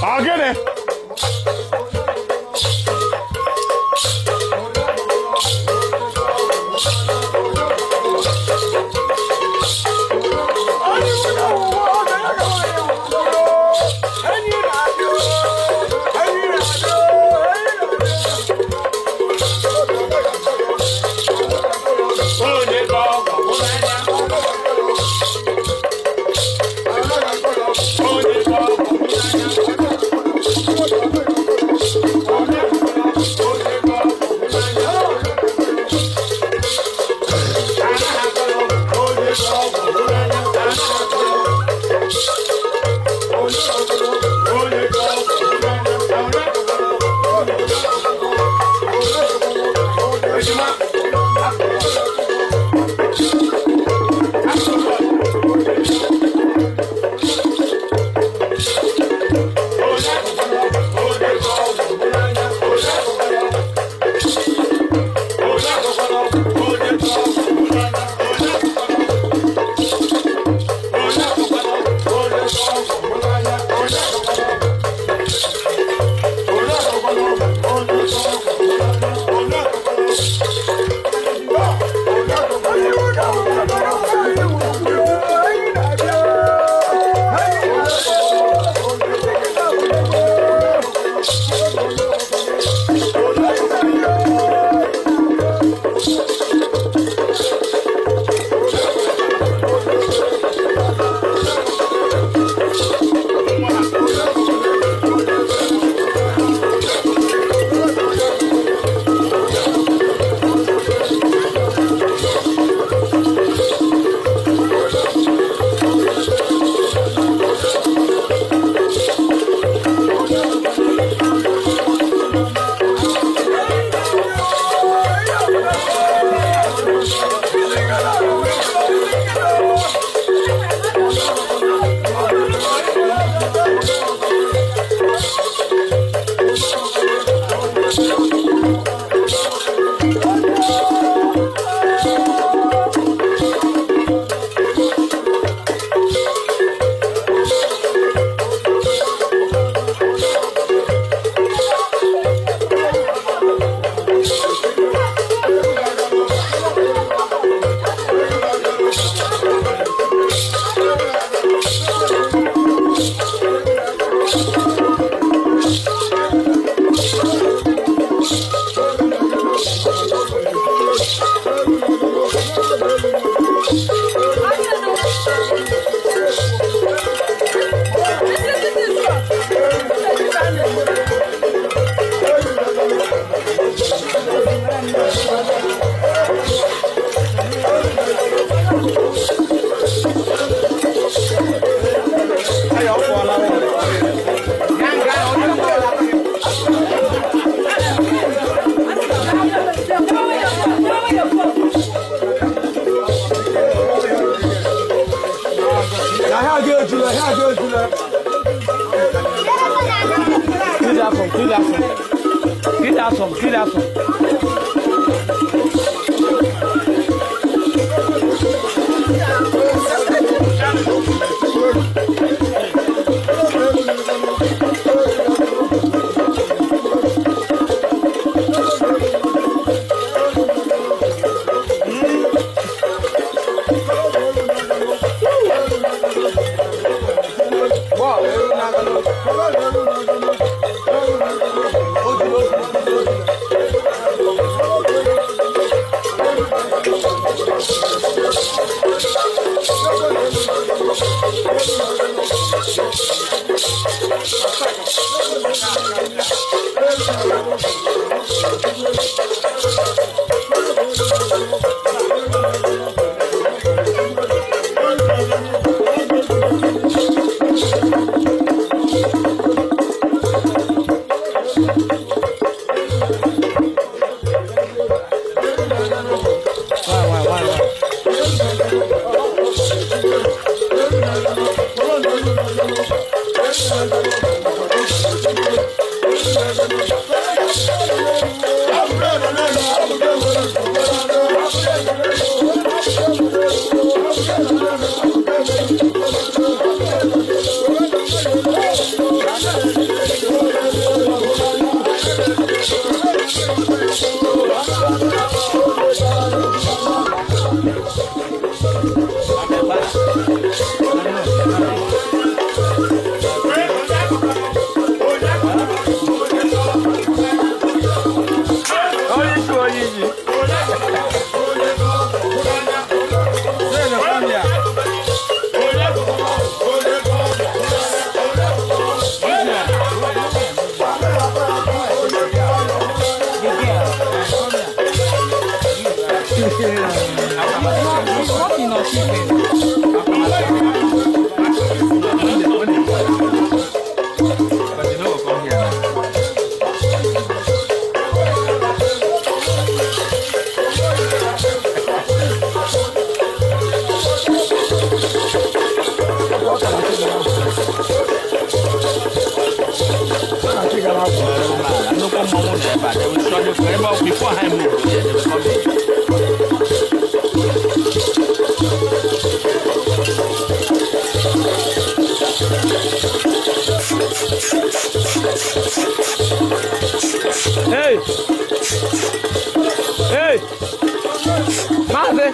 Ogene. Onye ka ọ ga-ahụ n'anya? Onye ka ọ ga-ahụ n'anya? Onye ka ọ ga-ahụ n'anya? Anaghị akọrọ ọgwụ. Onye ka ọ ga-ahụ n'anya? Anaghị akọrọ ọgwụ. Onye ka ọ ga-ahụ n'anya? Anaghị akọrọ ọgwụ. Ejima. that song, kill that song. Kill that song, kill that song. Why, why, why, why? Onye isi, onye isi. He's working on keeping. But you know, come here now. Nnukwu mmọnwụ nọ ebe a. They will surely come. Ebe before I move, yeah, they will come in. Hey! Hey! Maazị!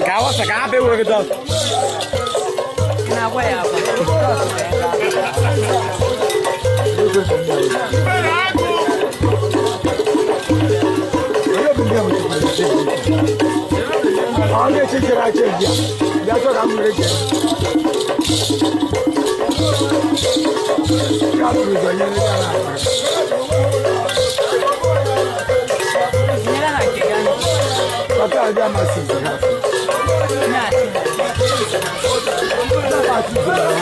Ka awọsa ka hapụ iwere gị dọs. Na-agwa ya agwa. Dọs bụ ebe ahụ. Ọ na-echechere acheji ya bịa chọ ka m were jee ya bụrụ ụzọ nyere ya na Nyere ha nke gị ahụ. maka adị amasị ha. Na-achị ha. Amasị ha.